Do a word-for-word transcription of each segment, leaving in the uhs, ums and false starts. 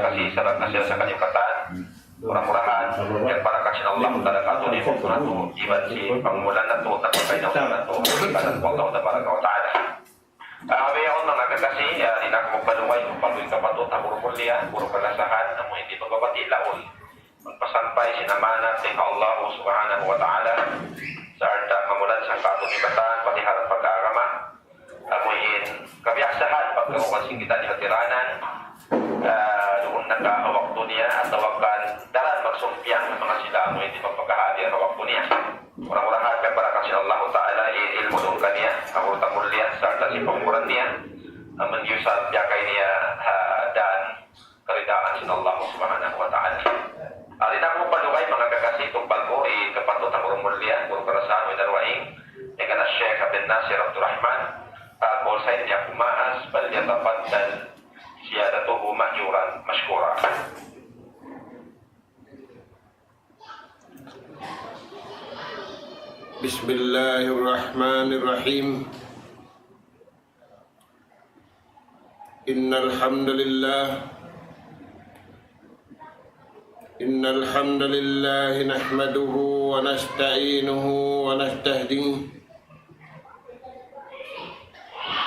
Kasi sarang na siya sa kalipatan. Mura-murahan, yan para kasi Allah Ta'ala katu ni Muhammad, iban si pangumulan natu', tapos kay na natu', ibadat Allah Tabaraka wa Ta'ala. Ah, biya' yaun manga kakasi, ah, di' na aku magpaluway, magpaluway kapatut, ha guru kulliya, guru kalasahan, amu in di' magbabati' laung. Magpasampay sin amanat sin Allah Subhanahu wa Ta'ala, sarta' mamulan sa katu' ni katan, pati harap pagkaagama. Amu in kabiyaksahan pagkabukas sin kita di hatiranan, ah, duun na ka ha waktu niya, atawa kan daran magsumpiyang ha manga sila amu in di' magpakahadir ha waktu niya. Mura-murahan kay barakat sin Allah Ta'ala in ilmu' duun kaniya, ha guru ta mulliya, sarta' sin pangukuran niya, amun yusal biya' kay niya, ha, dan karidaan sin Allah Subhanahu wa Ta'ala. Ari na aku paluway manga kakasi, tumpal ku in kapatut ta guru mulliya, guru kalasahan, way daruwaing, in kana Sheikh Abdul Nasir Abdul Rahman, ah, call sign niya Kumaas, فليتفضل سيادته مأجورا مشكورا. بسم الله الرحمن الرحيم. إن الحمد لله، إن الحمد لله نحمده ونستعينه ونستهديه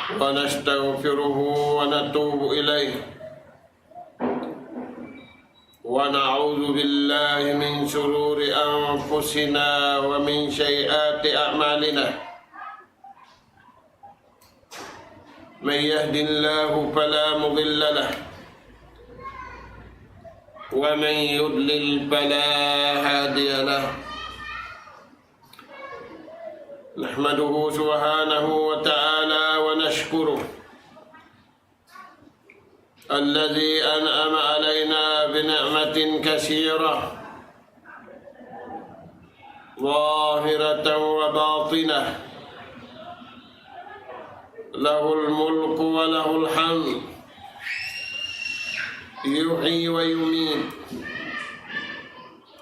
ونستغفره ونتوب إليه. ونعوذ بالله من شرور أنفسنا ومن سيئات أعمالنا. من يهد الله فلا مضل له، ومن يضلل فلا هادي له. نحمده سبحانه وتعالى ونشكره الذي أنعم علينا بنعمة كثيرة ظاهرة وباطنة، له الملك وله الحمد، يحيي ويميت،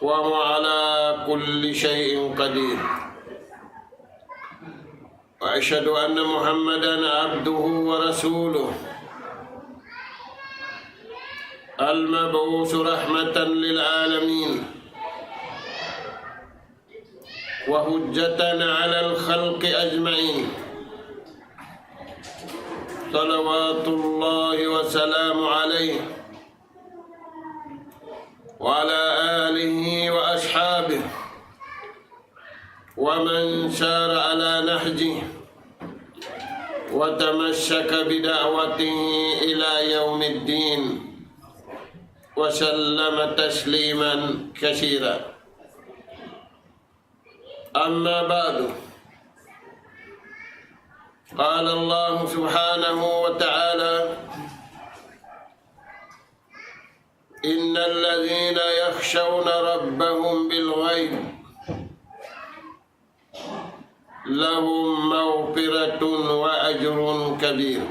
وهو على كل شيء قدير. وأشهد أن محمدا عبده ورسوله المبعوث رحمة للعالمين وحجة على الخلق أجمعين، صلوات الله وسلامه عليه وعلى آله وأصحابه ومن سار على نهجه وتمسك بدعوته إلى يوم الدين، وسلم تسليما كثيرا. أما بعد، قال الله سبحانه وتعالى: إن الذين يخشون ربهم بالغيب لهم مغفرة وأجر كبير.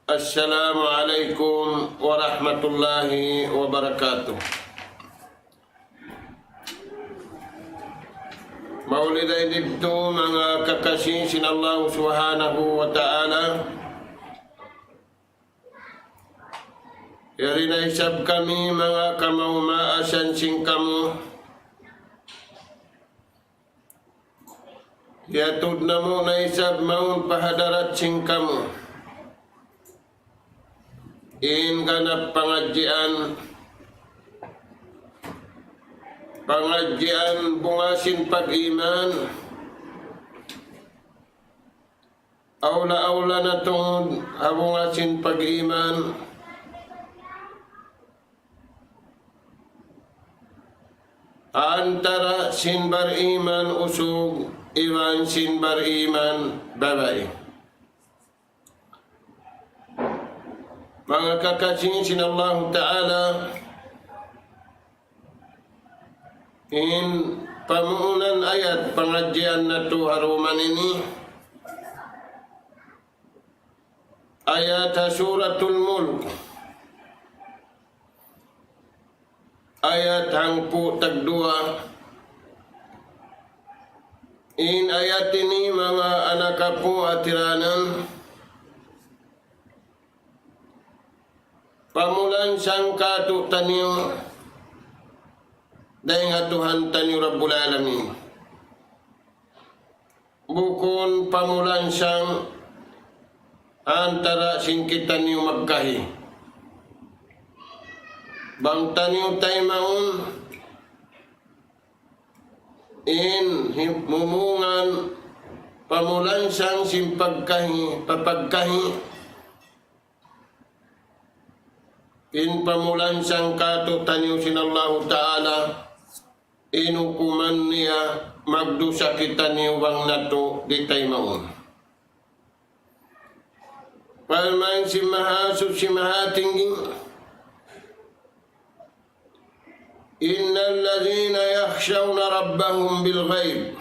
السلام عليكم ورحمة الله وبركاته. Mauli dayn didtu manga kakasi sin Allah Subhanahu wa Ta'ala. Yari na isab kami manga kamaas-maasan sin kamu. Yatud namu' na isab mawn pa hadarat sin kamu in ganap pangadjian, pangadjian bunga sin pag-iman. Awla-awla na tuud ha bunga sin pag-iman, antara sin bar-iman usug iban sin bar-iman babai. Manga kakasi sin Allahu Ta'ala, in pamuunan ayat pangadjian natu' ha duman ini, ayat ha Suratul Mulk, ayat hangpu' tagduwa. In ayat ini, manga anak apu' ha tiranan, pamulansang kātu'niyu dayn ha Tuhan taniyu Rabbul Alamin. Bukun pamulansang antara' sin kitaniyu magkahi. Bang taniyu taymaun in hi-, mumungan pamulansang sin pagkahi, papagkahi, in pamulansang kātu'niyu sin Allahu Ta'ala, in hukuman niya magdusa kitaniyu bang natu' di' taymaun. Parman sin Mahasuchi Mahatinggi, إن الذين يخشون ربهم بالغيب.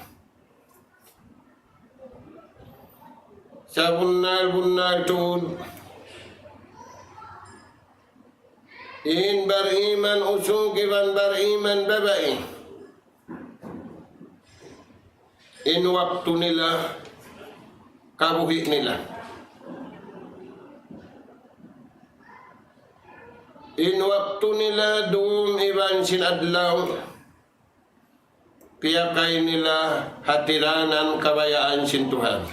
Sabunnal-bunnal tuud, in bariman usug iban bariman babai, in waktu nila, kabuhi' nila, in waktu nila dum iban sin adlaw, piyakay nila ha tiranan kabayaan sin Tuhan.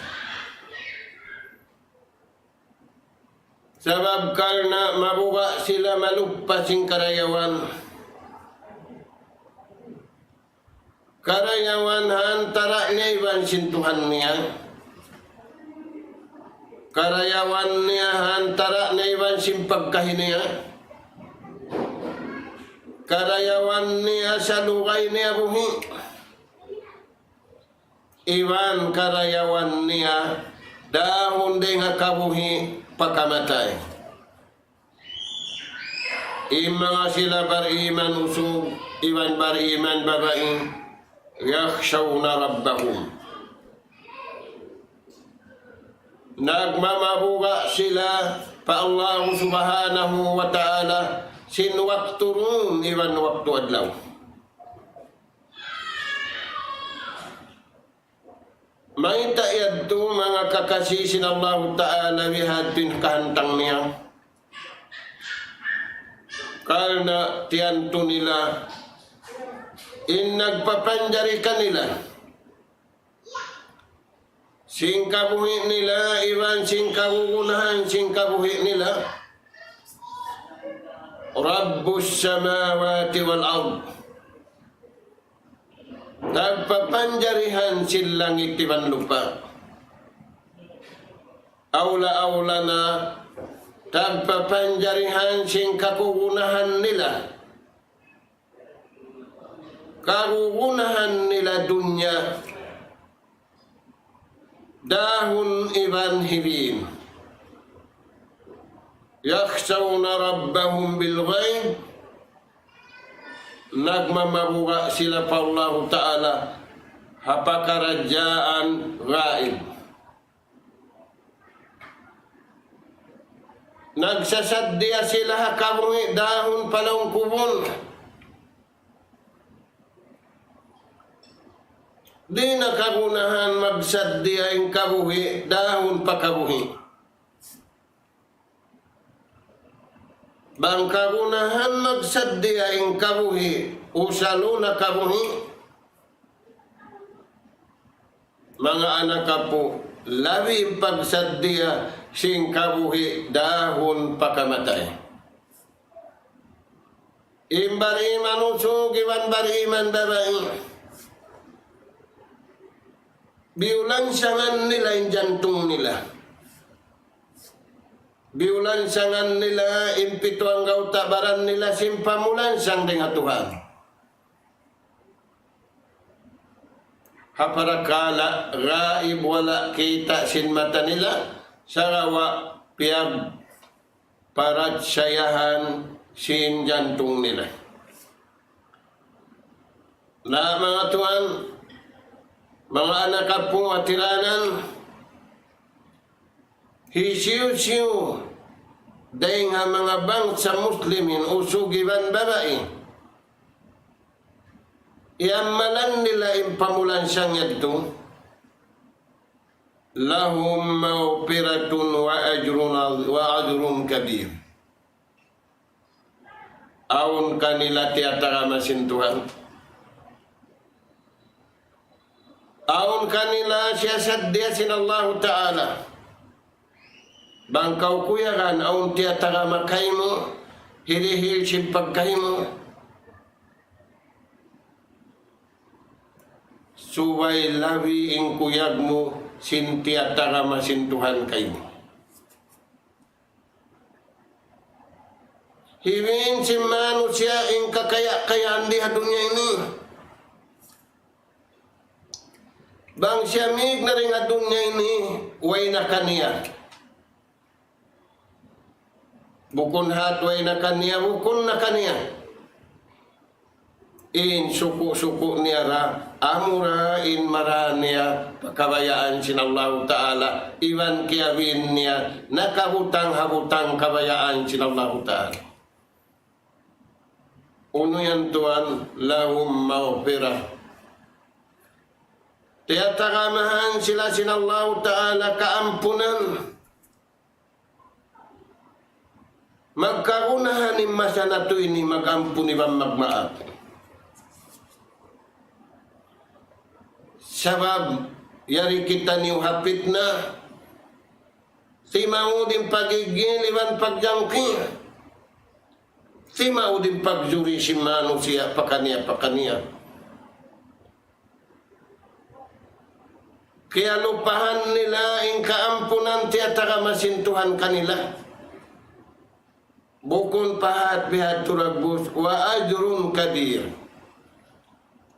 Sabab karna' mabuga' sila maluppa sin karayawan. Karayawan ha antara' niya iban sin Tuhan niya. Karayawan niya ha antara' niya iban sin pagkahi niya. Karayawan niya salugay niya buhi'. Iban karayawan niya dahun dayn ha kabuhi' pa kamatay. In manga sila bariman usug iban bariman babai, يخشون ربهم. Nagmamabuga' sila pa Allah Subhanahu wa Ta'ala sin waktu dum iban waktu adlaw. Mayta' yadtu manga kakasi sin Allahu Ta'ala bihadtu in kahantang niya? Karna' tiyantu nila in nagpapanjari kanila sin kabuhi' nila iban sin kagunahan sin kabuhi' nila, رب السماوات والأرض. Tagpapanjarihan sin langit iban lupa'. Awla-awla na tagpapanjarihan sin kagunahan nila. Kagunahan nila dunya. Dahun iban hibin. يخشون ربهم بالغيب. Nagmamabuga' sila pa Allahu Ta'ala ha pakaradjaan gaib. Nagsasaddiya sila ha kabuhi' dahun pa lawm kubul. Di' na kagunahan magsaddiya in kabuhi' dahun pa kabuhi'. Bang kagunahan magsaddiya in kabuhi', usalu na kabuhi'. Manga anak apu', labi in pagsaddiya sin kabuhi' dahun pa kamatay. In bariman usug iban bariman babai, biyulansangan nila in jantung nila. Biyulansangan nila in pitu anggawta' baran nila sin pamulansang dayn ha Tuhan. Ha parakala' gaib wala' kita' sin mata nila, sagawa' piyagparadjayahan sin jantung nila. Na manga tuwan, manga anak apu' ha tiranan, hisiyu-siyu dayn ha manga bangsa Muslimin usug iban babai, iyamalan nila in pamulansang yadtu, لهم مغفرة وأجر عظ-، وأجر كبير. Awn kanila tiyatagama sin Tuhan. Awn kanila siyasaddiya sin Allahu Ta'ala. Bang kaw kuyagan awn tiyatagama kaymu, hirihil sin pagkahi mu. Subay labi in kuyag mu sin tiyatagama sin Tuhan kaymu. Hibin sin manusiya' in kakaya-kayaan di ha dunya ini. Bang siya mīg na dayn ha dunya ini, way na kaniya. Bukun hat way na kaniya, bukun na kaniya. In suku'-suku' niya ra, amura in mara niya, pa kabayaan sin Allahu Ta'ala, iban kiyawin niya, nakabutang ha butang kabayaan sin Allahu Ta'ala. Unu yan tuwan, لهم مغفرة. Tiyatagamahan sila sin Allahu Ta'ala kaampunan. Magkagunahan in masa natu' ini mag-ampun iban magmaap. Sabab, yari kitaniyu ha pitna, timaud in pagigil iban pagjangki, timaud in pagjuri sin manusiya' pakaniya-pakaniya. Kiyalupahan nila in kaampunan tiyatagama sin Tuhan kanila. Bukun pa hat bihadtu dagbus, وأجر كبير.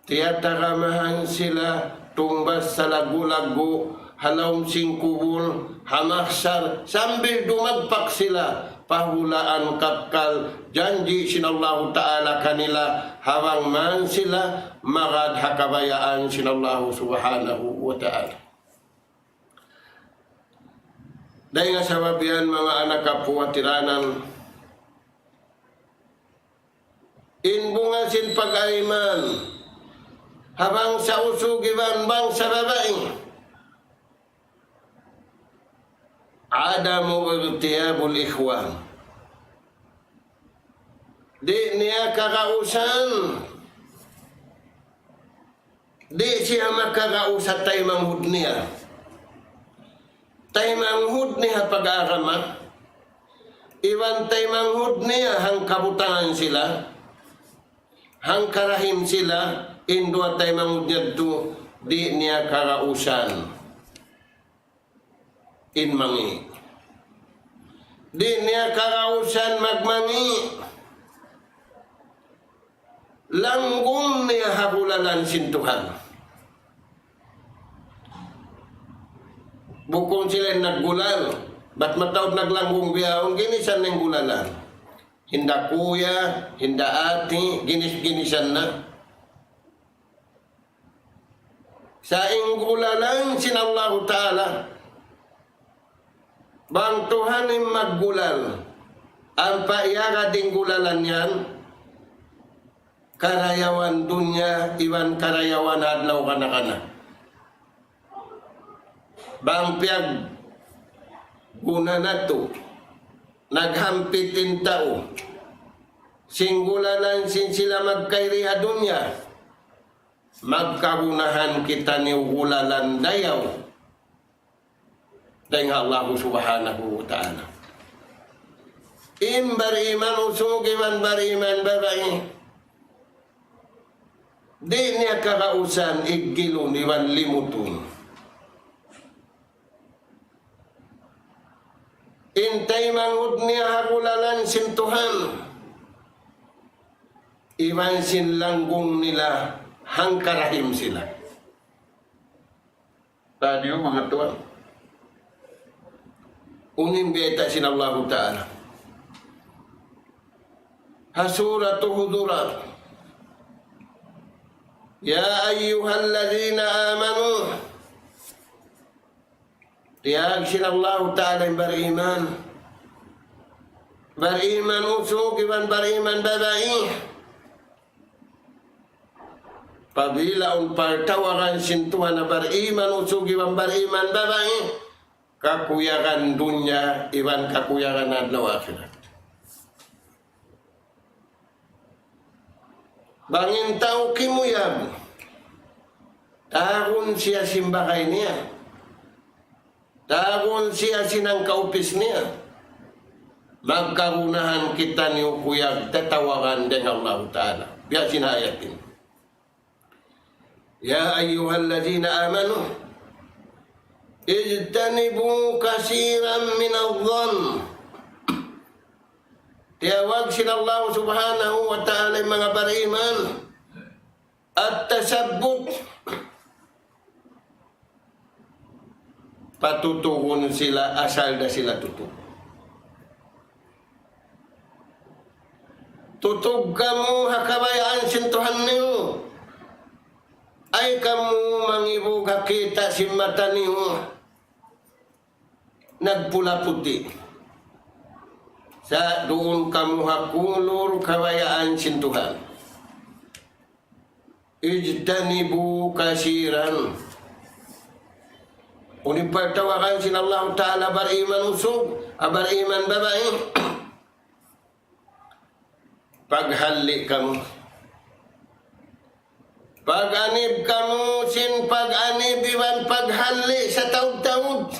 Tiyatagamahan sila tungbas salaggu'-laggu', ha lawm sin kubul, ha mahsar, sambil dumagpak sila, pa hulaan kakkal, janji' sin Allahu Ta'ala kanila, ha bang man sila magad ha kabayaan sin Allahu Subhanahu wa Ta'ala. Dayn ha sabab yan, manga anak apu' ha tiranan, in bunga sin pag-iman, ha bangsa usug iban bangsa babai, عدم اغتياب الإخوان. Di' niya kagausan, di' siya makagausa taymanghud niya. Taymanghud niya pag-agama, iban taymanghud niya hangkabutangan sila, hangkarahim sila, in duwa taymanghud niya yadtu, di' niya kagausan in mangi'. Di' niya kagausan magmangi'. Langgung niya ha gulalan sin Tuhan. Bukun sila in naggulal. Bat mataud naglanggung bihaun, ginisan na in gulalan. Hinda kuya, hinda ati, ginis-ginisan na. Sa' in gulalan sin Allahu Ta'ala, bang Tuhan in maggulal, ampa iyagad in gulalan yan, karayawan dunya, iban karayawan adlaw kana-kana. Bang piyagguna natu', naghampit in tau, sin gulalan sin sila magkayri ha dunya, magkagunahan kitaniyu gulalan dayaw dayn ha Allahu Subhanahu wa Ta'ala. In bariman usug iban bariman babai, di' niya kagausan iggilun iban limutun. In taymanghud niya ha gulalan sin Tuhan, iban sin langgung nila hangkarahim sila. Taniyu manga tuwan. Unu in bayta' sin Allahu Ta'ala ha Suratu Hujurat, يا أيها الذين آمنوا. Tiyawag sin Allahu Ta'ala in bariman. Bariman usug iban bariman babai. Apabila awn pagtawagan sin Tuhan ha bariman usug iban bariman babai, kakuyagan dunya iban kakuyagan adlaw akhirat. Bang in tau kimuyag, tagun siya sin bagay niya, tagun siya sin hangka-upis niya, magkagunahan kitaniyu kuyag tatawagan dayn ha Allahu Ta'ala. Biya' sin ayat ini. يا أيها الذين آمنوا اجتنبوا كثيرا من الظن. Tiyawag sin Allah Subhanahu wa Ta'ala in manga bariman. التثبت. Patutugun sila asal da sila tutug. Tutug kamu ha kabayaan sin Tuhan niyu. Ayaw kamu mangibug ha kita' sin mata niyu nagpula puti'. Sa' duun kamu ha kulur kabayaan sin Tuhan. اجتنبوا كثيرا. Unu in pagtawagan sin Allahu Ta'ala bariman usug, ah, bariman babai? Paghalli' kamu. Pag-anib kamu sin pag-anib iban paghalli' sataud-taud.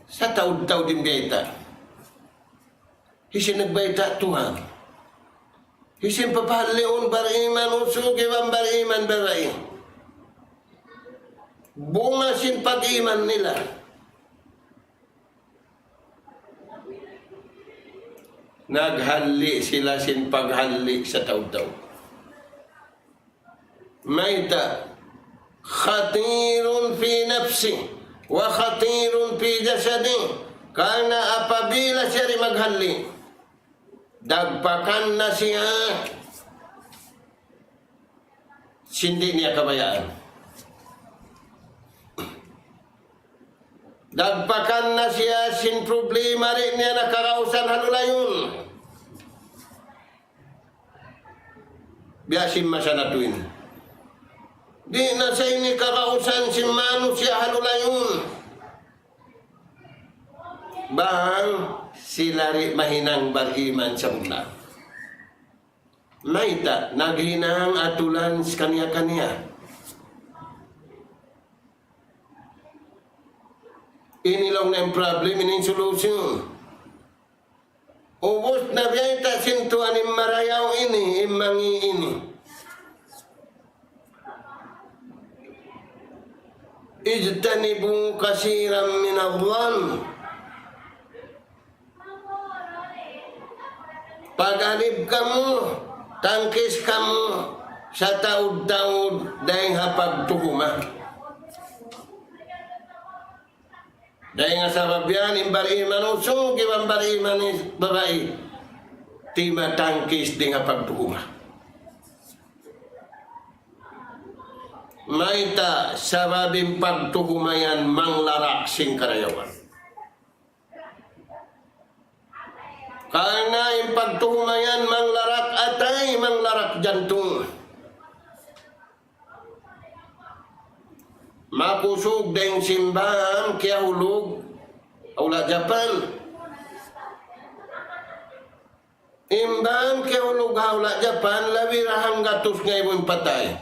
Sataud-taud in bayta'. Hisiyu in nagbayta'? Tuhan. Hisiyu in papahalliun? Bariman usug iban bariman babai. Bunga sin pag-iman nila. Naghalli' sila sin paghalli' sataud-taud. Mayta'? خطير في نفسه وخطير في جسده. Karna' apabila siya di' maghalli', dagpakan na siya sin di' niya kabayaan. Dagpakan na siya sin problema di' niya na kagausan ha lulayun. Biya' sin masa natu' ini. Di' na sa ini kagausan sin manusiya' ha lulayun. Bang sila di' mahinang bariman sabunnal. Mayta'? Naghinang atulan kaniya-kaniya. Ini laung niya in problem, ini in solution. Ubus na biyayta' sin Tuhan in marayaw ini, in mangi' ini. اجتنبوا كثيرا من الظن. Pag-anib kamu, tangkis kamu, sataud-taud dayn ha pagtuhuma. Dayn ha sabab yan, in bariman usug iban bariman babai, di' matangkis dayn ha pagtuhuma. Mayta'? Sabab in pagtuhuma yan manglarak sin karayawan. Karna' in pagtuhuma yan manglarak atay, manglarak jantung. Makusug dayn sin bam kiyahulug ha hula' Japan. In bam kiyahulug ha hula' Japan, labi ra hanggatus ngaibu in patay.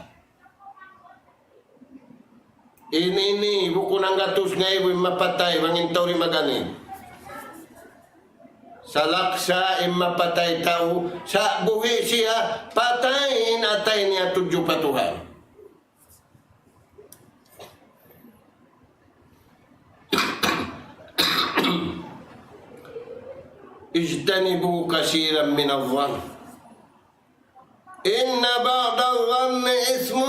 Ini, ini, bukun hanggatus ngaibu in mapatay, bang in tau di' mag-anib. Salaksa in mapatay tau, sa' buhi' siya, patay in atay niya tudju pa Tuhan. اجتنبوا كثيرا من الظن إن بعض الظن إثم.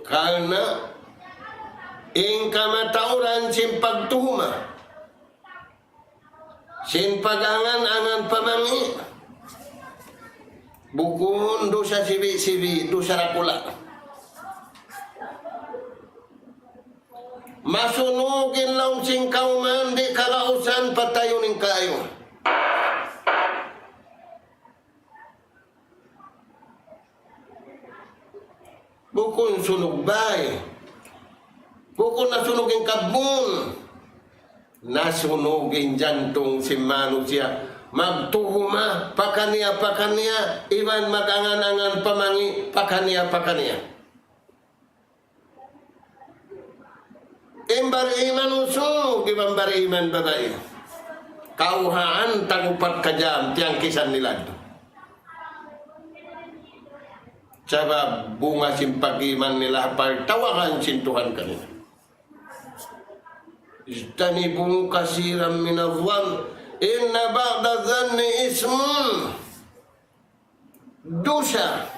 Karna' in kamatauran sin pagtuhuma, sin pag-angan-angan pa mangi', bukun dusa sibi'-sibi', dusa dakula'. Masunug in lawm sin kawman, di' kagausan patayun in kaayu. Bukun sunug bay. Bukun na sunug in kabbun. Nasunug in jantung sin manusiya', magtuhuma pakaniya-pakaniya, iban mag-angan-angan pa mangi' pakaniya-pakaniya. In bariman usug iban bariman babai, kawhaan tag-upat ka jam tiyangkisan nila. Sabab bunga sin pag-iman nila, pagtawagan sin Tuhan kanila. اجتنبوا كثيرا من الظن إن بعض الظن إثم. Dusa.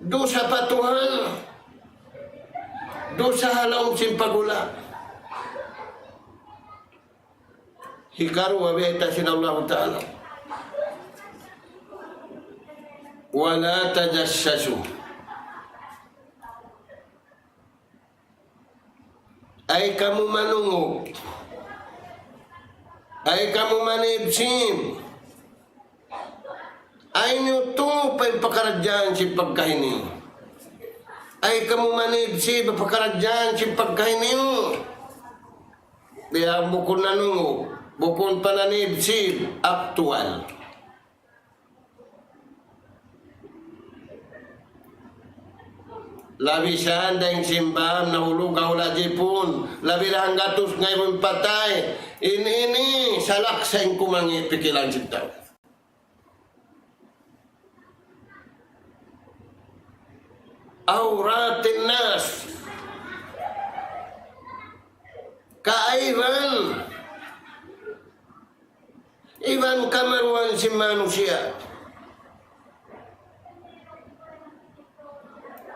Dusa pa Tuhan. Dusa ha lawm sin pagula. Hikaruwa, bayta' sin Allahu Ta'ala, ولا تجسسوا. Ayaw kamu manungug. Ayaw kamu manibsib. Ayaw niyu tungupa in pakaradjaan sin pagkahi niyu. Ayaw kamu manibsib pakaradjaan sin pagkahi niyu. Biya' bukun nanungug, bukun pa nanibsib, aktual. Labi siya dayn sin bam nahulug ha hula' jipun, labi da hanggatus ngaibu in patay. In ini salaksa' in kumangi' pikilan sin tau. عورات الناس. Kaaiban iban kamaruan sin manusiya'.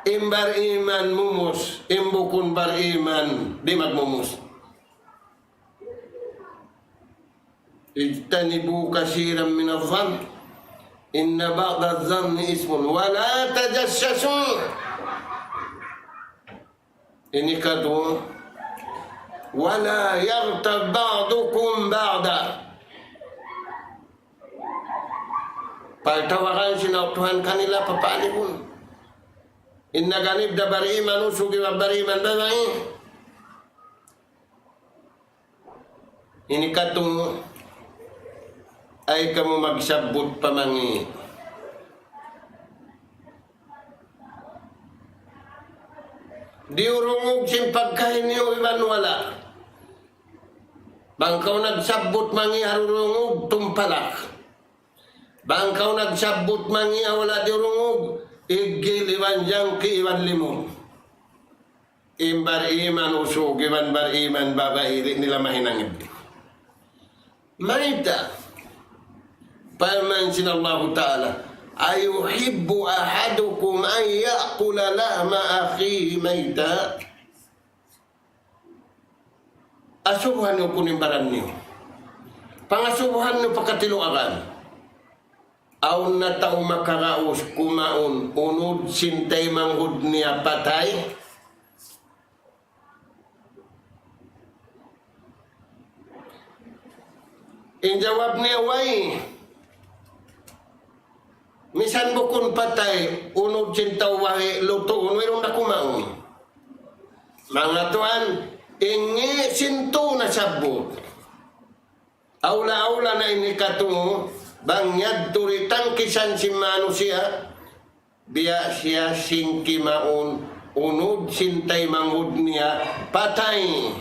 In bariman mumus, in bukun bariman di' magmumus. اجتنبوا كثيرا من الظن إن بعض الظن إثم ولا تجسسوا. Ini katu', ولا يغتب بعضكم بعضا. Pagtawagan sin Tuhan kanila papaligun. In naganib da bariman usug iban bariman babai. Ini katu', ayaw kamu magsabbut pa mangi'. Diyurungug sin pagkahi niyu iban wala'. Bang kaw nagsabbut mangi' ha diyurungug, tumpalak. Bang kaw nagsabbut mangi' ha wala' diyurungug, iggil iban jangki' iban limug. In bariman usug iban bariman babai di' nila mahinang iggil. Mayta'? Parman sin Allahu Ta'ala, أيحب أحدكم أن يأكل لحم أخيه ميتا. Asubuhan niyu kunu' in baran niyu. Pangasubuhan niyu pa katiluagan. Awn na tau makaraus kumaun unud sin taymanghud niya patay? In jawab niya, way. Misan bukun patay, unud sin tau wahi' lutuun, wayruun na kumaun. Manga tuwan, in ngi' sin tau nasabbut. Awla-awla na ini katu', bang yadtu di' tangkisan sin manusiya', biya' siya sin kimaun unud sin taymanghud niya patay.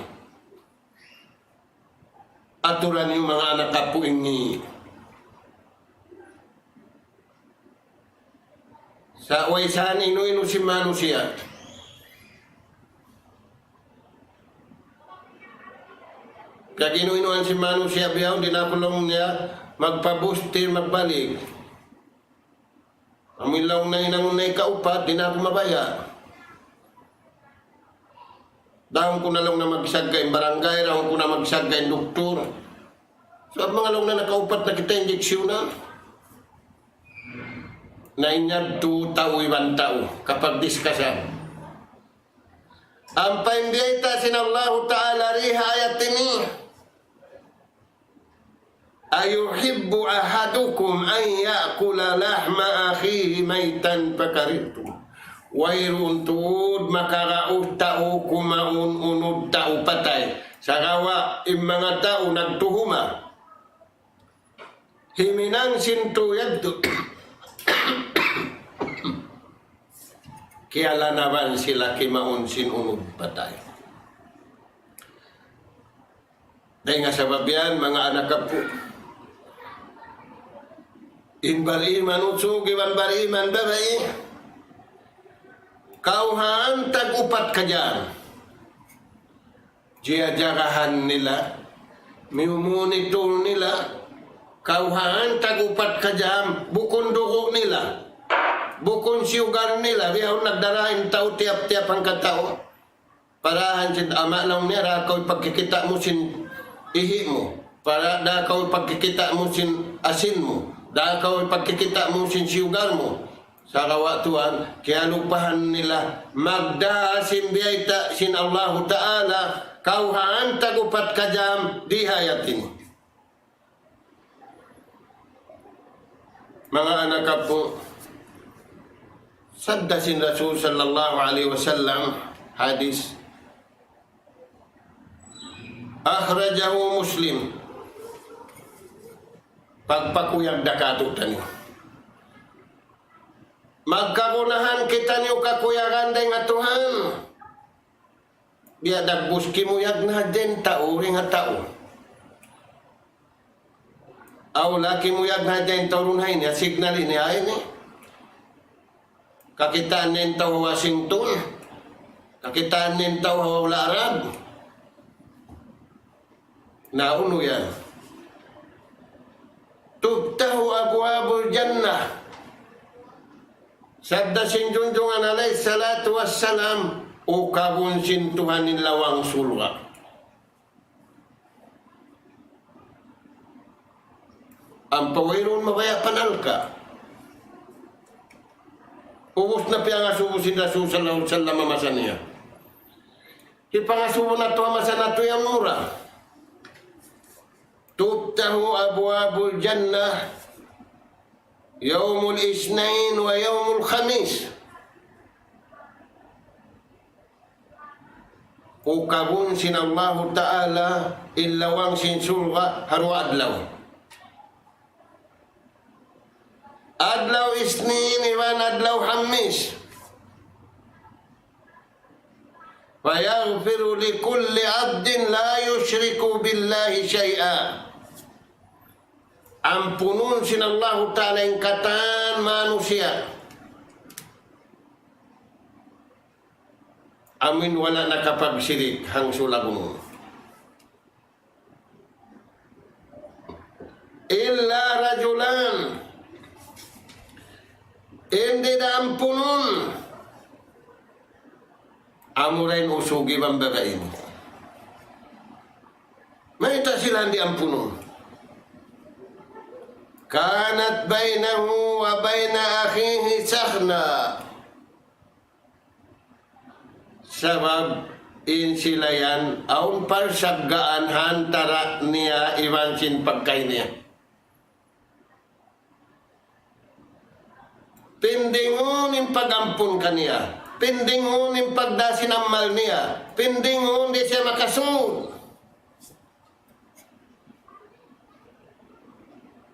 Aturan niyu manga anak apu' ini. Sa' way sa' inu-inu sin manusiya'. Piyag-inu-inuhan sin manusiya' bihaun, di' na aku laung niya magpabusti magbalik. Amu in laung niya hinangun na ikaupat, di' na aku mabaya'. Dahun ku na laung niya magsagga' in barangay, dahun ku na magsagga' in doktor. Sabab manga laung niya nakaupat na kita injeksyonan. Na in yadtu tau iban tau, kapagdiskasan. Ampa in biyayta' sin Allahu Ta'ala di ha ayat ini. أيحب أحدكم أن يأكل لحم أخيه ميتا فكرهتموه Wayruun tuud makaraug tau kumaun unud tau patay. Sagawa' in manga tau nagtuhuma. Himinang sin tau yadtu. Kiyalanaban sila kimaun sin unud patay. Dayn ha sabab yan, manga anak apu'. In bariman usug iban bariman babai. Kawhaan tag-upat ka jam. Jiyajagahan nila, miyumuni tuud nila, kawhaan tag-upat ka jam, bukun dugu' nila, bukun siyugar nila, bihaun nagdara in tau tiyap-tiyap hangkatau. Parahan sin ama' laung niya, da kaw pagkikita' mu sin ihi' mu, para da kaw pagkikita' mu sin asin mu, da kaw pagkikita' mu sin siyugar mu. Sagawa' tuwan, kiyalupahan nila magdā sin biyayta' sin Allahu Ta'ala, kawhaan tag-upat ka jam di ha ayat ini. Manga anak apu', sabda sin Rasul sallallahu alayhi wasallam, hadith, أخرجه مسلم. Pagpakuyag da kātu'niyu. Magkagunahan kitaniyu kakuyagan dayn ha Tuhan. Biya' dagbus kimuyag na hadja in tau, dayn ha tau. Aw, la kimuyag na hadja in tau duun ha ini, ha signal ini, ha ini. Kakitaan niya in tau ha Washington. Kakitaan niya in tau ha hula' Arab. Na unu yan? تفتح أبواب الجنة. Sabda sin Junjungan alayhi salatu wassalam, ukabun sin Tuhan in lawang surga'. Ampa wayruun mabaya' panalka'. Ubus na piyangasubu sin Rasul sallallahu alayhi wasallam ha masa niya. Hipangasubu natu' ha masa natu' yan mura. تفتح أبواب الجنة يوم الاثنين ويوم الخميس. Ukabun sin Allahu Ta'ala in lawang sin surga' ha duwa adlaw. Adlaw Isnin iban adlaw Hamis. فيغفر لكل عبد لا يشرك بالله شيئا. Ampunun sin Allahu Ta'ala in katan manusiya'. Amuin wala' nakapagsirik hangsul agunun. إلا رجلان. Di' da ampunun. Amura in usug iban babai ini. Mayta' sila di' ampunun? كانت بينه وبين أخيه شحناء. Sabab in sila yan, awn parsaggaan ha antara niya iban sin pagkahi niya. Pindingun in pag-ampun kaniya. Pindingun in pagdā sin amal niya. Pindingun di' siya makasud.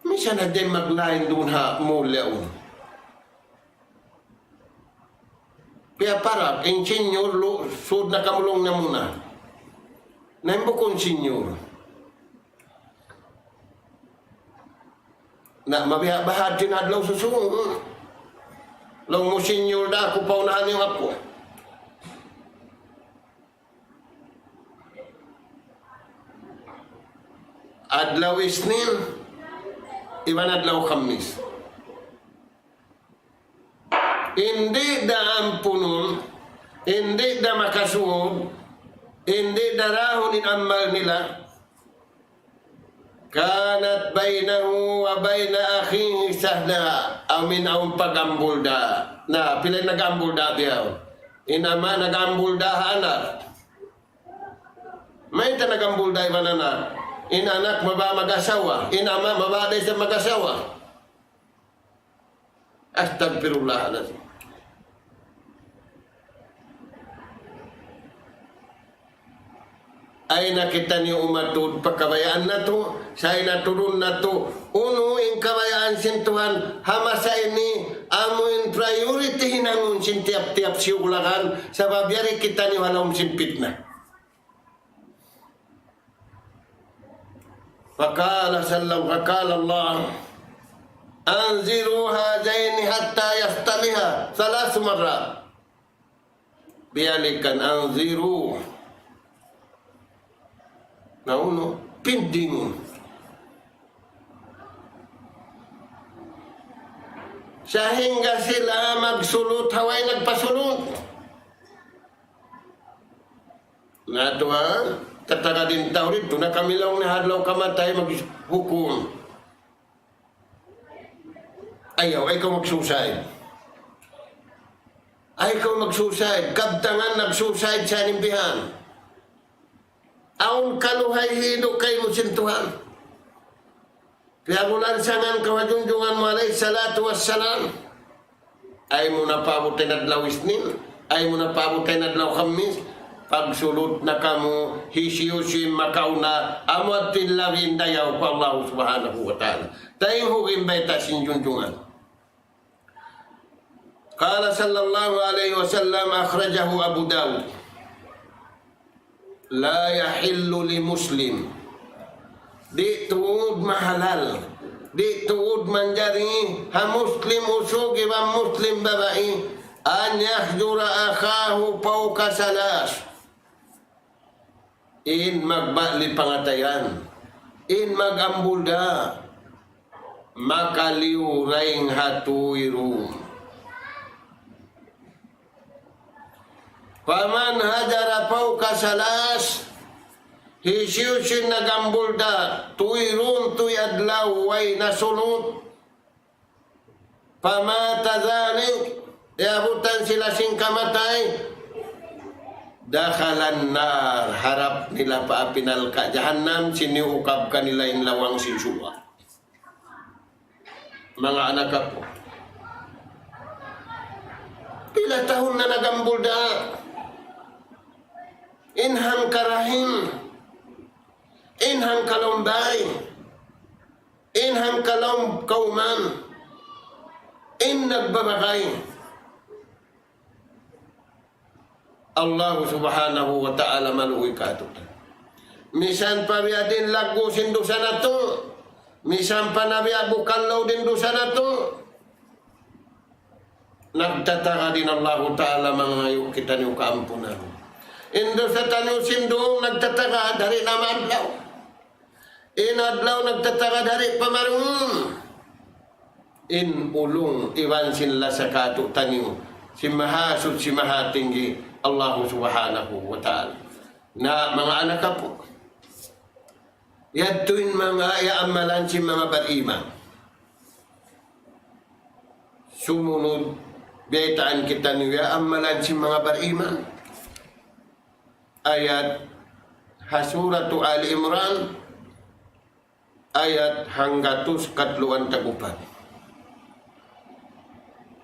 Misan na di' maglain duun ha mall yaun. Piyaparak, in senior lu, sud na kamulung na muna. Na in bukun senior. Na mabiya' bahadjin adlaw susungun. Laung mu senior da aku, paunahan niyu aku. Adlaw Isnin, iban adlaw Khamis. Di' da ampunun, di' da makasud, di' da dahun in amal nila. كانت بينه وبين أخيه شحناء. Amuin awn pag-ambulda'. Na, pila in nag-ambulda' biya' yaun? In ama' nag-ambulda' ha anak. Mayta' nag-ambulda' iban anak? In anak mabaya' mag-asawa. In ama' mabaya' da isab mag-asawa. Astagfirullahalazim. Ay na kitaniyu umatud pa kabayaan natu', sa' in aturun natu', unu in kabayaan sin Tuhan, ha masa ini, amu in priority hinangun sin tiyap-tiyap siyulakan, sabab yari kitaniyu ha lawm sin pitna. فقال صلى، فقال الله: أنظروا هذين حتى يصطلحا، ثلاث مرات. Biyalikan, أنظروا. Na unu, pindingun. Sahingga sila magsulut, ha way nagpasulut. Na tuwa, tatagad in tau didtu, na kami laung niya ha adlaw kamatay maghukum. Ayaw, ayaw kaw mag-suicide. Ayaw kaw mag-suicide. Kabtangan nag-suicide sa' in bihan. Awn kaluhay hidu' kaymu sin Tuhan. Piyagulansangan kaw ha junjungan mu alayhi salatu wassalam. Ayaw mu na paabut in adlaw Isnin, ayaw mu na paabut in adlaw Khamis, pagsulut na kamu, hisiyu-siyu in makauna, amu yadtu in labi dayaw pa Allah Subhanahu wa Ta'ala. Dayng ha in bayta' sin junjungan. قال صلى الله عليه وسلم، أخرجه أبو داود. لا يحل لمسلم. Di' tuud mahalal. Di' tuud manjari ha Muslim usug iban Muslim babai. أن يهجر أخاه فوق ثلاث. In magbali pangatayan. In mag-ambulda. Makaliyu dayng ha tuyru. فمن هجر فوق ثلاث, hisiyu-siyu in nag-ambulda, tuyru, tuy adlaw, way nasulut. فمات ذلك, iyabutan sila sin kamatay, دخل النار, harap nila pa api narka' jahannam, sin iyukab kanila in lawang sin surga'. Manga anak aku. Pila tahun na nag-ambulda. In hangkarahim. In hangkalaum bay. In hangkalaum kauman. In nagbabagay. Allah Subhanahu wa Ta'ala maluuy kātu'. Misan pa biya' diin laggu' sin dusa natu', misan pa na biya' bukallaw diin dusa natu', nagtatagad in Allah Ta'ala mangayu' kitaniyu kaampunan. In dusa taniyu sin duun nagtatagad, di' na maadlaw. In adlaw nagtatagad, di' pa maruun. In ulung iban sin lasa kātu'niyu, sin Mahasuchi Mahatinggi, Allahu Subhanahu wa Ta'ala. Na manga anak apu', yadtu in manga iyaamalan sin manga bariman. Sumunud, baytaan kitaniyu iyaamalan sin manga bariman. Ayat ha Suratu Ali Imran, ayat hanggatus katluan tag-upat.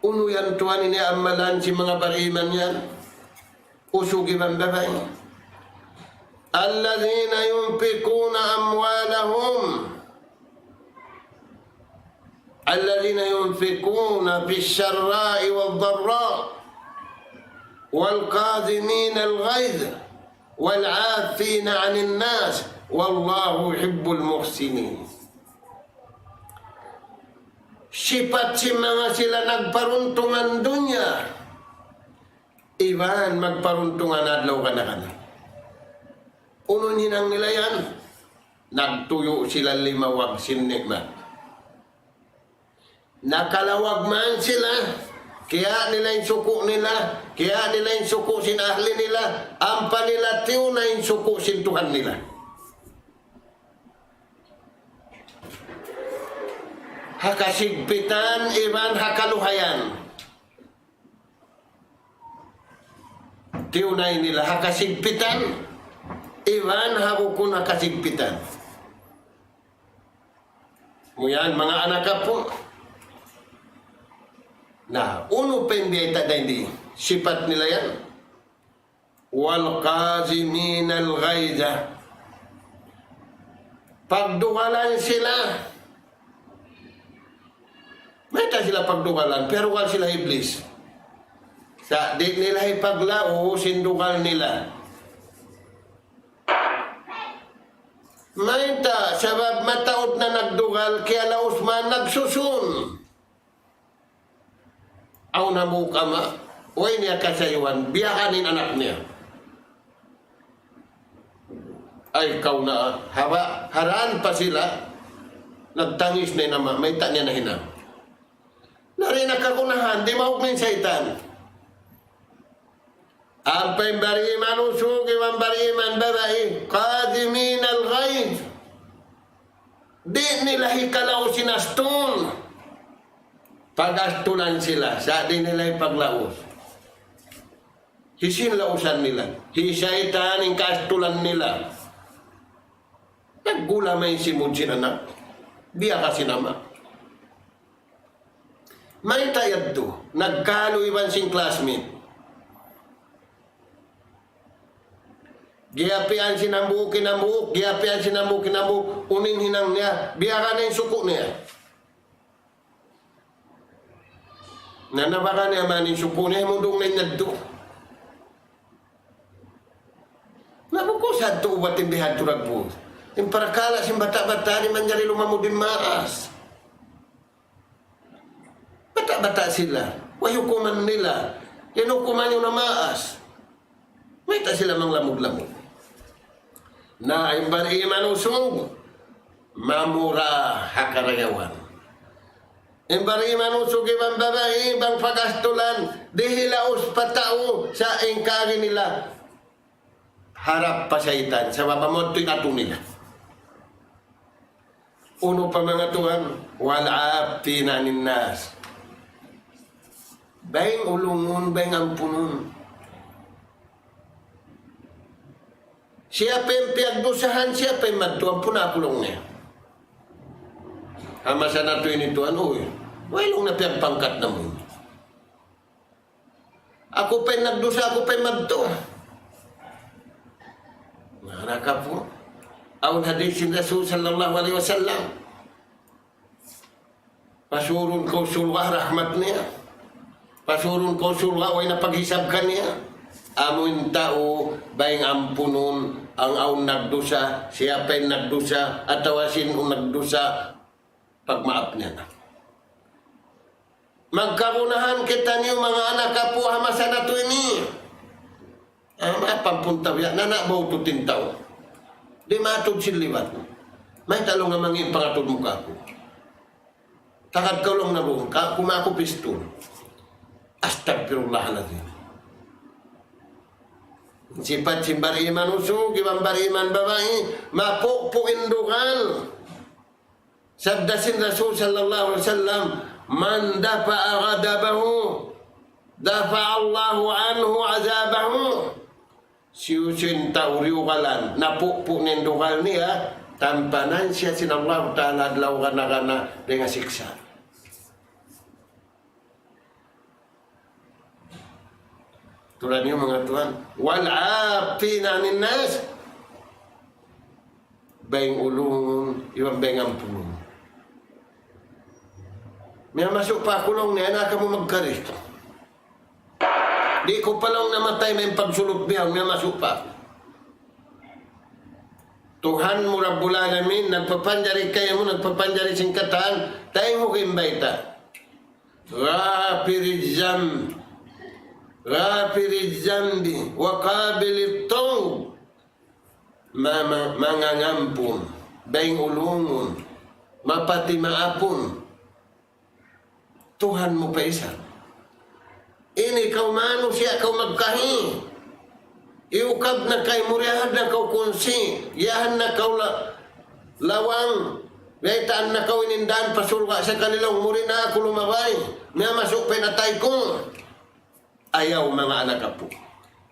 Unu yan tuwan in iyaamalan sin manga bariman yan? Usug iban babai. الذين ينفقون أموالهم الذين ينفقون في السراء والضراء والكاظمين الغيظ والعافين عن الناس والله يحب المحسنين. Sipat sin manga sila nagparuntungan dunya iban magparuntungan adlaw kana-kana. Unu in hinang nila yan? Nagtuyu' sila limawag sin ni'mat. Nakalawag man sila, kiyawa' nila in suku' nila, kiyawa' nila in suku' sin ahli nila, ampa nila tiyuna in suku' sin Tuhan nila. Ha kasigpitan iban ha kaluhayan. Tiyuna in nila ha kasigpitan, iban ha bukun ha kasigpitan. Amu yan, manga anak apu'. Na, unu pa in biyayta' dayn di? Sipat nila yan. والكاظمين الغيظ. Pagdugalan sila. Mayta' sila pagdugalan, piyarugal sila Iblis. Sa' di' nila hipaglaus in dugal nila. Mayta', sabab mataud na nagdugal, kiyalaus man nagsusun. Awn hambuuk ama', way niya kasayuhan, biyakan in anak niya. Ay, kaw na, haba', haraan pa sila, nagtangis na in ama', mayta' niya nahinang. Na di' na kagunahan, dimaug na in saytan. Ampa in bariman usug iban bariman babai, كاظمين الغيظ. Di' nila hikalaus in astung. Pag-astulan sila, sa' di' nila hipaglaus. Hisiyu in lausan nila? Hi saytan in kaastulan nila. Naggula' mayan simud sin anak. Biyaka sin ama'. Mayta' yadtu, nagkalu iban sin classmate. Giyapian sin hambuuk in hambuuk, giyapian sin hambuuk in hambuuk, unu in hinang niya, biyaka na in suku' niya. Na nabaka niya man in suku' niya, himundung na in yadtu. Na bukun sa' yadtu ubat in bihadtu dagbus. In parakala' sin bata'-bata' di' manjari lumamud in maas. Bata'-bata' sila. Way hukuman nila. Yan hukuman niyu na maas. Mayta' sila manglamud-lamud. Na in bariman usug, mamura ha karayawan. In bariman usug iban babai, bang pag-astulan, di' hilaus pa tau sa' in kari nila. Harap pa saytan, sabab amu yadtu in atu nila. Unu pa manga tuwan, والعافين عن الناس. Bayng ulungun, bayng ampunun. Siya pa in piyagdusahan, siya pa in madtu, ampuna aku laung niya. Ha masa natu' ini tuwan, uy. Way laung niya piyagpangkat namu'. Aku pa in nagdusa, aku pa in madtu. Manga anak apu'. Awn hadith sin Rasul sallallahu alayhi wasallam. Pasurun kaw surga' rahmat niya. Pasurun kaw surga' way na paghisab kaniya. Amu in tau bayng ampunun in awn nagdusa, siya pa in nagdusa, atawa sin-unu nagdusa, pagmaap niya na. Magkagunahan kitaniyu manga anak apu' ha masa natu' ini. Ah, maap ampun tabiya', nana' bawtut in tau. Di' matud sin liwat. Mayta' laung nga mangi' pangatud mu kāku'. Tagad kaw laung na bung, ka, kuma aku pistol. Astagfirullahaladzim. Sipat sin bariman usug, iban bariman babai, mapupu' in dugal. Sabda sin Rasul sallallahu alayhi wasallam, من دفع غضبه دفع الله عنه عذابه. Hisiyu-siyu in tau diyugalan, napupu' niya in dugal niya, tampanan siya sin Allah Ta'ala adlaw gana-gana dayn ha siksa'. Tuud niyu manga tuwan. والعافين عن الناس. Bayng ulungun, iban bayng ampunun. Miyamasu' pa aku laung niya, na kamu magkari. Di' ku pa laung namatay, mayta' pagsulut bihaun, miyamasu' pa aku. Tuhan mu Rabbul Alamin, nagpapanjari kaymu, nagpapanjari sin katan, taymanghud in bayta'. غافر الذنب، غافر الذنب وقابل التوب. Ma-, ma-, mangangampun, bayng ulungun, mapatimaapun. Tuhan mu pa isab. Ini kaw manusiya' kaw magkahi. Iyukab na kaymu, diyahan na kaw kunsi, diyahan na kaw la-, lawang, biyaytaan na kaw in dān pa surga' sakali laung mu, di' na aku lumabay, miyamasu' pa in atay ku. Ayaw manga anak apu'.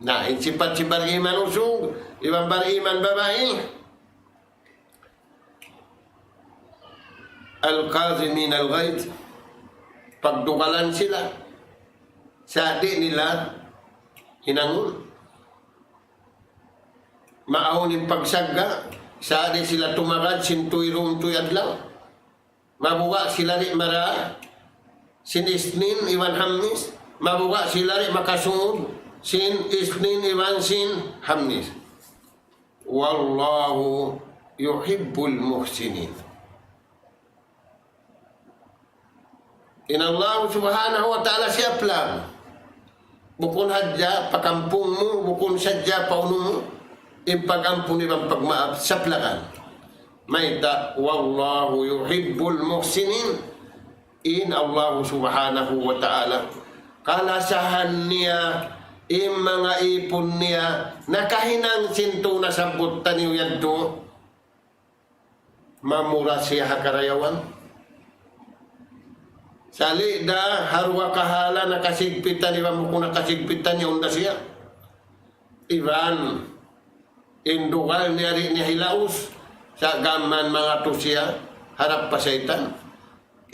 Na, in sipat sin bariman usug, iban bariman babai. الكاظمين الغيظ. Pagdugalan sila. Sa' di' nila hinangun. Maawn in pagsagga', Sa' di' sila tumagad sin tuyru' tuy adlaw. Mabuga' sila di' mara sin Isnin iban Hammis. Mabuga' sila di' makasud sin Isnin iban sin Hammis. والله يحب المحسنين. In Allah subhanahu wa ta'ala siya lang. Bukun hadja pa kampung mu, bukun sadja pa unu mu, in pag-ampun iban pagmaap siya lang. Mayta', والله يحب المحسنين. In Allah subhanahu wa ta'ala, kalasahan niya in manga ipun niya nakahinang sin tū nasabbut taniyu yadtu. Mamura siya ha karayawan. Sali' da ha duwa kahalan nakasigpitan iban bukun nakasigpitan, yaun da siya. Iban in dugal niya di' niya hilaus, sa' gām mangatu siya harap pa saytan.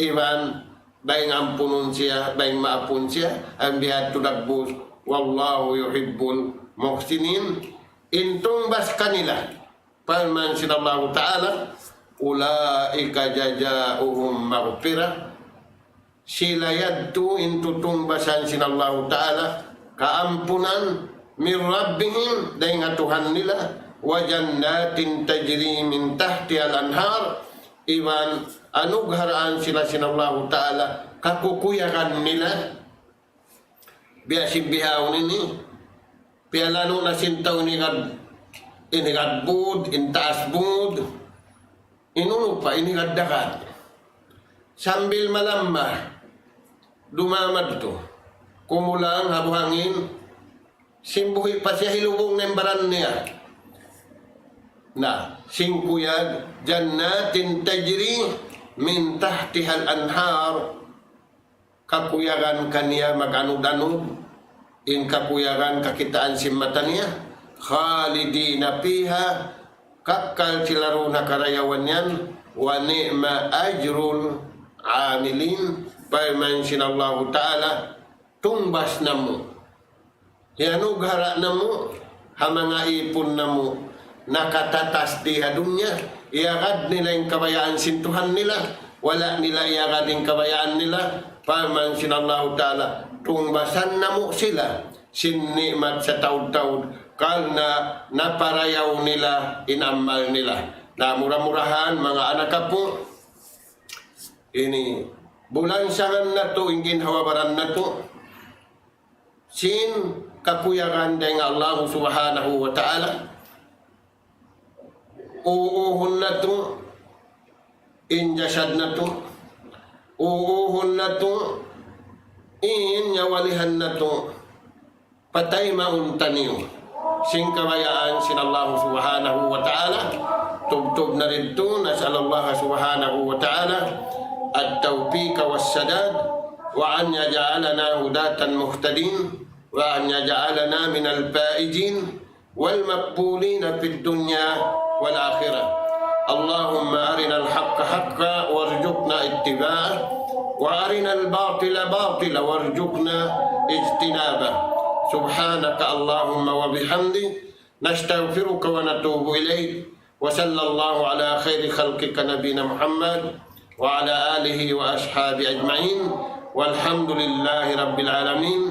Iban bang ampunun siya, bang maapun siya, ambiya' tuud dagbus. والله يحب المحسنين. In tungbas kanila, parman sin Allahu Ta'ala, أولئك جزاؤهم مغفرة. Sila yadtu in tutungbasan sin Allahu Ta'ala kaampunan, من ربهم, dayn ha Tuhan nila, وجنات تجري من تحتها الأنهار, iban anugharaan sila sin Allahu Ta'ala kakukuyagan nila. Biya' sin bihaun ini, piyalanu' na sin tau in higad, in higad būd, in taas būd, in unu pa, in higad dagat. Sambil malamma, dumamadtu, kumulang ha buhangin, sin buhi' pa siya hilubung na in baran niya. Na, sin kuyag, جنات تجري من تحتها الأنهار. Kakuyagan kaniya mag-anud-anud, in kakuyagan kakitaan sin mata niya, خالدين فيها, kakkal sila duun ha karayawan yan, ونعم أجر العاملين, parman sin Allahu Ta'ala, tungbas namu'. Hiyanughara' namu', ha manga ipun namu', nakatatas di ha dunya, iyagad nila in kabayaan sin Tuhan nila, wala' nila iyagad in kabayaan nila, parman sin Allahu Ta'ala, tungbasan namu' sila, sin ni'mat sataud-taud, karna' naparayaw nila in amal nila. Na mura-murahan, manga anak apu', ini, bulansangan natu', in ginhawa-baran natu', sin kakuyagan dayn ha Allah Subhanahu wa Ta'ala. Uuhun natu' in jasad natu'. Uuhun natu' in nyawalihan natu'. Patay mawn taniyu. Sin kabayaan sin Allah Subhanahu wa Ta'ala. Tubtub na didtu, نسأل الله سبحانه وتعالى التوفيق والسداد، وأن يجعلنا هداة مهتدين، وأن يجعلنا من الفائزين والمقبولين في الدنيا والآخرة. اللهم أرنا الحق حقا وارزقنا اتباعه، وأرنا الباطل باطلا وارزقنا اجتنابه. سبحانك اللهم وبحمدك، نستغفرك ونتوب إليك. وصلى الله على خير خلقك نبينا محمد وعلى آله وأصحابه أجمعين. والحمد لله رب العالمين.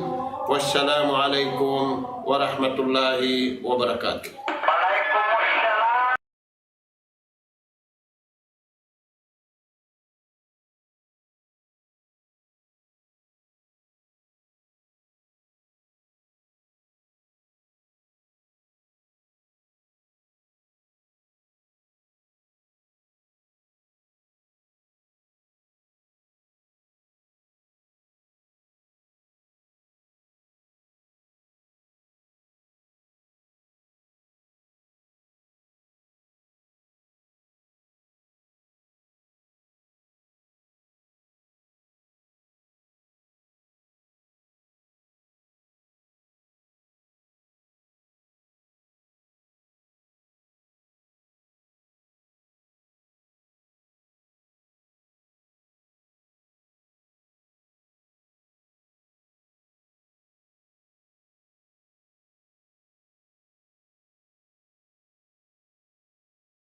والسلام عليكم ورحمة الله وبركاته.